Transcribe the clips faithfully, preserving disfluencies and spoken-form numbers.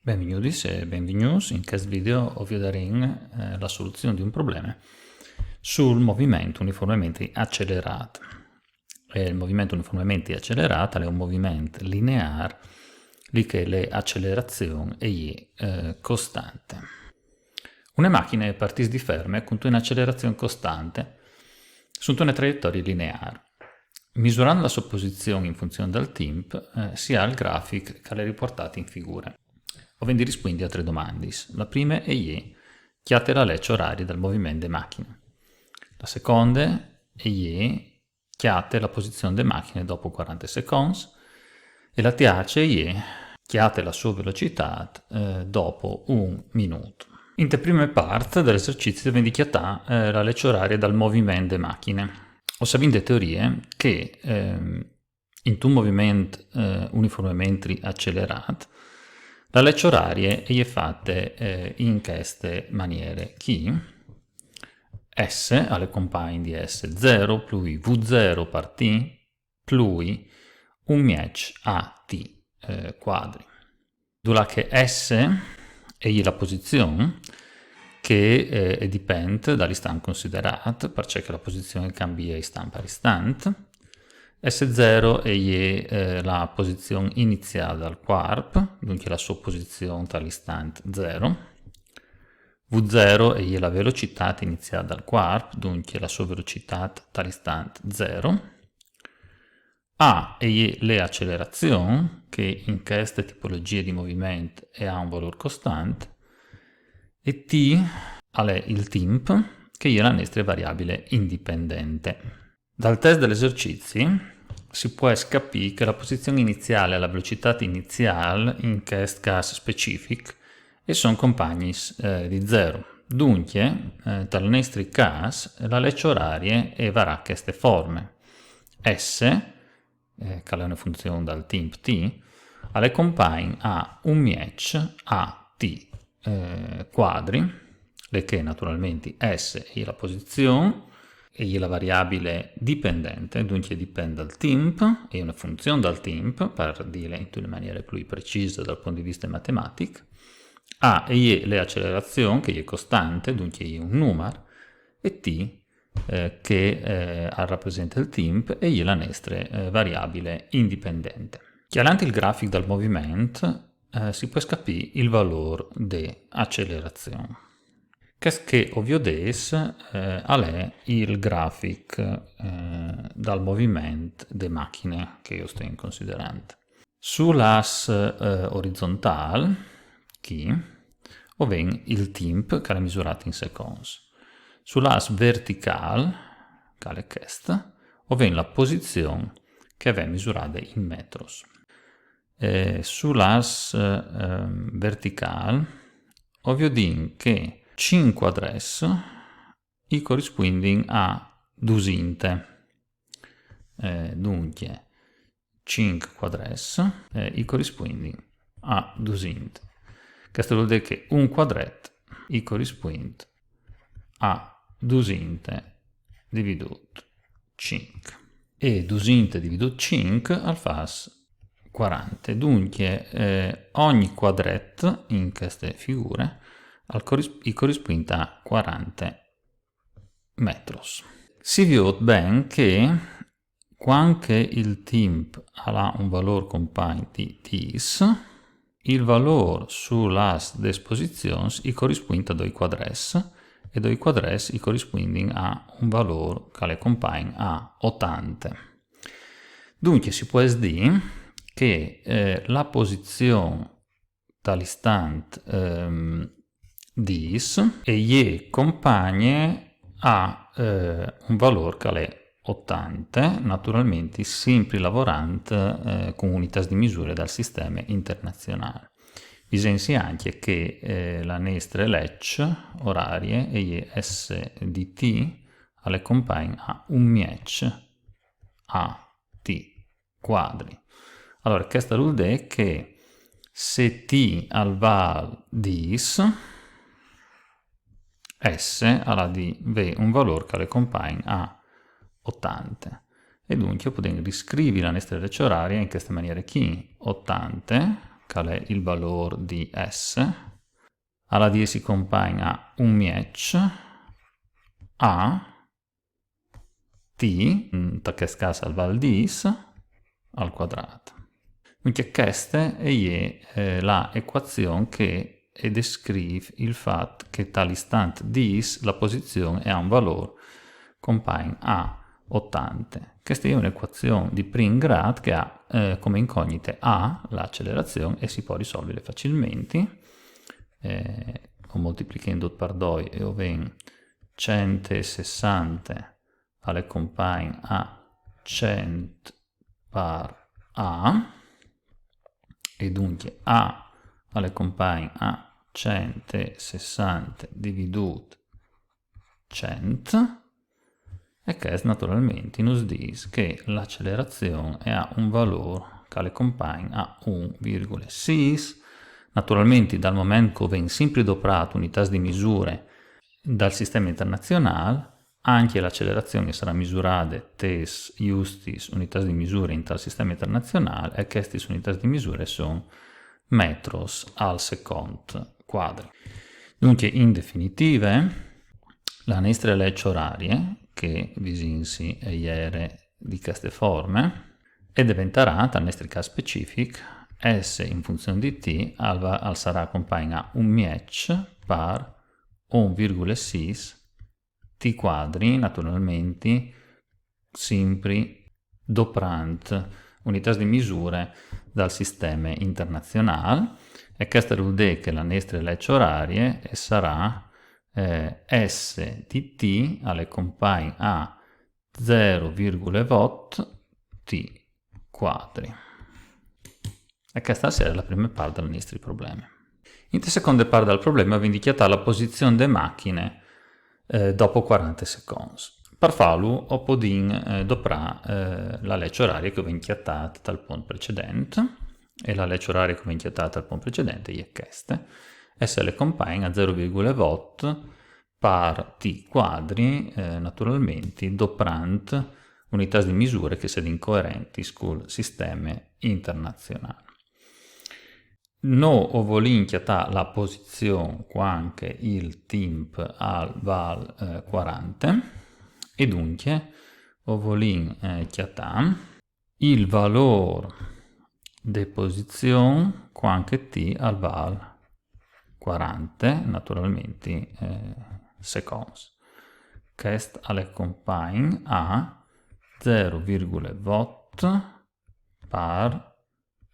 Benvignudis e benvignûts. In chest video o viodarìn eh, la soluzion di un probleme sul moviment uniformementri accelerât. E il moviment uniformementri accelerât al è un moviment lineâr, li che la accelerazion e je eh, costante. Une machine e partìs di ferme cuntune accelerazion costante suntune traietorie lineâr. Misurant la sô posizion in funzion dal timp, eh, si à il grafic che al è ripuartât in figure. O vin di rispuindi a trê domandis. La prime e je: cjate la leç orarie dal moviment de machine. La seconde e je: cjate la posizion de machine dopo cuarante seconts. E la tierce e je: cjate la sô velocitât eh, dopo un minût. Inte prime part dal esercizi o vin di cjatâ eh, la leç orarie dal moviment de machine. O savìn de teorie che ehm, intun moviment eh, uniformementri accelerât, la leç orarie e je fate eh, in cheste maniere chi: S al è compagn di S zero plui V zero par T plui un mieç A T eh, cuadri. Dulà che S e je la posizion che eh, e dipent dal istant considerât, parcè che la posizion e cambie istant par istant. S zero e je eh, la posizion iniziâl dal cuarp, duncje la sô posizion tal istant zero. V zero e je la velocitât iniziâl dal cuarp, duncje la sô velocitât tal istant zero. A e je la accelerazion, che in cheste tipologjie di moviment e à un valôr costant, e T al è il timp, che e je la nestre variabile indipendente. Dal test dal esercizi si pues capî che la posizion iniziâl e la velocitât iniziâl in chest câs specific e son compagnis eh, di zero. Duncje, eh, tal nestri câs, la leç orarie e varà cheste forme. S, eh, che al è une funzion dal timp T, al è compagn a un mieç A T eh, cuadri, le che naturalmentri S e je la posizion, e je la variabile dipendente, duncje e dipent dal timp, e je une funzion dal timp, par dîle intune maniere plui precise dal pont di viste matematic. A e je la accelerazion, che e je costante, duncje e je un numar, e T eh, che eh, al rapresente il timp e e je la nestre eh, variabile indipendente. Cjalant il grafic dal moviment eh, si pues capî il valôr de accelerazion. Chest che o viodês eh, al è il grafic eh, dal moviment de machine che o stin considerant. Sul âs eh, orizontâl, chi, o vin il timp che al è misurât in seconts. Sul âs verticâl, che al è chest, o vin la posizion che e ven misurade in metros. E sul âs eh, verticâl o viodìn che cinc cuadrets i corispuindin a dusinte. Eh, duncje, cinc cuadrets eh, i corispuindin a dusinte. Chest al vûl dî che un cuadret i corispuint a dusinte dividût cinc. E dusinte dividût cinc al fâs cuarante. Duncje, eh, ogni cuadret in cheste figure al coris- i corispuint a cuarante metros. Si viôt ben che cuant che il timp al à un valôr compagn di dîs, il valôr sul âs des posizions i corispuint a doi cuadrets, e doi cuadrets i corispuindin a un valôr che al è compagn a otante. Duncje si pues dî che eh, la posizion tal istant ehm, dîs e je compagne a eh, un valôr che al è otante, naturalmentri simpri lavorant eh, cun unitâts di misure dal sisteme internazionâl. Visìnsi ancje che eh, la nestre leç orarie e je S di T al è compagn a un mieç A T cuadri. Alore, chest al vûl dî che se T al vâl dîs, S al à di vê un valôr che al è compagn a otante. E duncje o podìn riscrivi la nestre leç orarie in cheste maniere chi: otante che al è il valôr di S, al à di jessi compagn a un mieç a t, in chest câs al vâl dîs, al cuadrât. Duncje cheste e je, eh, la ecuazion che e descrif il fat che tal istant dîs la posizion e à un valôr compagn a otante. Cheste e je une ecuazion di prin grât che e à, eh, come incognite a, la acelerazion, e si pò risolvile facilmentri. Eh, o moltiplichìn dut par doi e o vin cent e sessante al è compagn a cent par a, e duncje a al è compagn a cent e sessante dividût cent, e chest naturalmentri nus dîs che la acelerazion e à un valôr che al è compagn a un virgule sîs. Naturalmentri, dal moment che o vin simpri doprât unitâts di misure dal sisteme internazionâl, ancje la acelerazion e sarà misurade tes justis unitâts di misure intal sisteme internazionâl, e chestis unitâts di misure a son metros al secont cuadri. Duncje, in definitive, la nestre leç orarie, che visìnsi e jere di cheste forme, e deventarà, tal nestri câs specific, S in funzion di t al, al sarà compagn a un mieç par un virgule sîs t cuadri, naturalmentri, simpri doprant unitâts di misure dal sisteme internazionâl, e chest al vûl dî che la nestre leç orarie e sarà, eh, S di t al è compagn a zero virgule vot t cuadri. E cheste e jere la prime part dal nestri probleme. Inte seconde part dal probleme o vin di cjatâ la posizion de machine, eh, dopo cuarante seconts. Par fâlu o podìn, eh, doprâ, eh, la leç orarie che o vin cjatât tal pont precedent, e la leç orarie che o vin cjatât tal pont precedent e je cheste. S al è compagn a zero virgule vot par t cuadri, eh, naturalmentri, doprant unitâts di misure che a sedin coerentis cul sisteme internazionâl. Nô o volìn cjatâ la posizion cuant che il timp al vâl, eh, cuarante, e duncje o volìn, eh, cjatâ il valôr de posizion cuant che t al vâl cuarante, naturalmentri, eh, seconts. Chest al è compagn a zero virgule vot par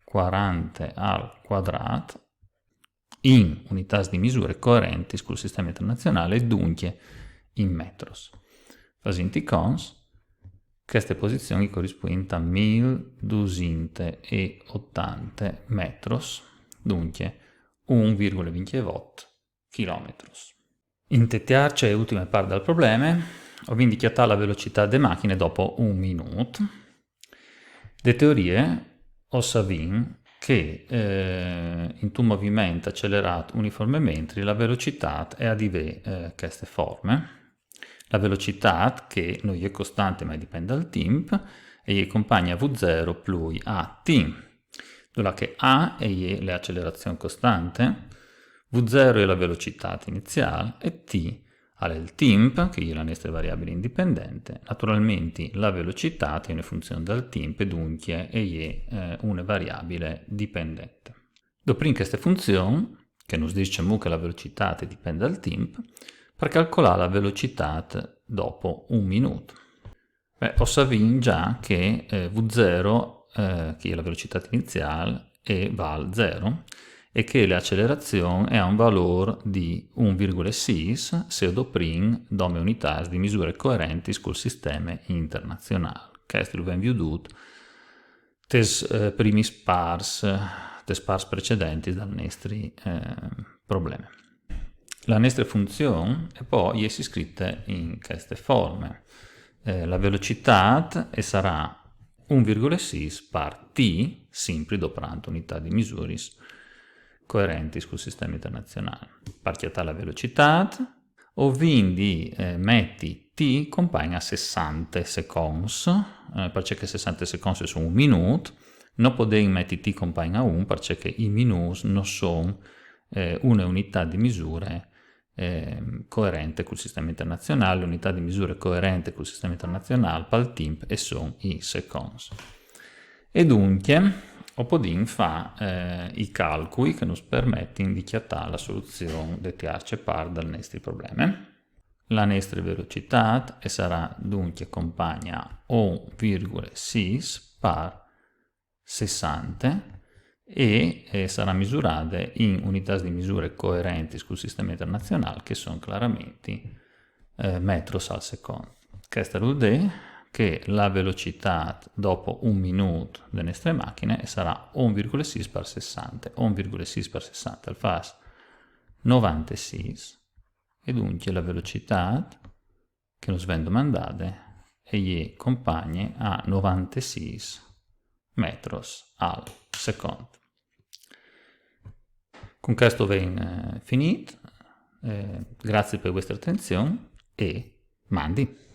cuarante al cuadrât in unitâts di misure coerentis cul sisteme internazionâl, duncje in metros. Fasint i conts, cheste posizion e corispuint a mil dusinte e otante metros, duncje un virgule vincjevot chilometros. Inte tiarce e ultime part dal probleme, o vin di cjatâ la velocitât de machine dopo un minût. De teorie o savìn che, eh, intun moviment acelerât uniformementri la velocitât e à di vê, eh, cheste forme. La velocitât, che no je costante ma e dipent dal timp, e je compagn a v zero plui a t, dulà che a e je la acelerazion costante, v zero e je la velocitât iniziâl e t al è il timp, che e je la nestre variabile indipendente. Naturalmentri la velocitât e je une funzion dal timp e duncje e je, eh, une variabile dipendente. Doprìn cheste funzion, che nus dîs cemût che la velocitât e dipent dal timp, par calcolâ la velocitât dopo un minût. Beh, o savìn za che, eh, v zero, eh, che e je la velocitât iniziâl, e vâl zero, e che la acelerazion e à un valôr di un virgule sîs se o doprìn dome unitâts di misure coerentis cul sisteme internazionâl. Chest lu vin viodût tes, eh, primis parts, tes parts precedentis dal nestri, eh, probleme. La nestre funzion e po jessi scrite in cheste forme. Eh, la velocitât e sarà un virgule sîs par t, simpri doprant unitât di misuris coerentis cul sisteme internazionâl. Par cjatâ la velocitât, o vin di, eh, meti t compagn a sessante seconts, eh, parcè che sessante seconts a son un minût, No podìn meti T compagn a un, parcè che i minûts no son eh, une unitât di misure eh, coerente cul sisteme internazionâl. L'unitât di misure coerente cul sisteme internazionâl pal timp e son i seconts. E duncje o podìn fâ eh, i calcui che nus permetin di cjatâ la soluzion de tiarce part dal nestri probleme. La nestre velocitât e sarà duncje compagna un virgule sîs par sessante e, e sarà misurade in unitâts di misure coerentis cul sisteme internazionâl, che son claramenti eh, metros al secont. Chest al vûl dî che la velocitât dopo un minût de nestre machine e sarà un virgule sîs par sessante. Un virgule sîs par sessante al fâs novantesîs, e duncje la velocitât che nus ven domandade e je compagne a novantesîs metros al secont. Cun chest o vin eh, finît. Eh, grazie par la vuestre atenzion e mandi!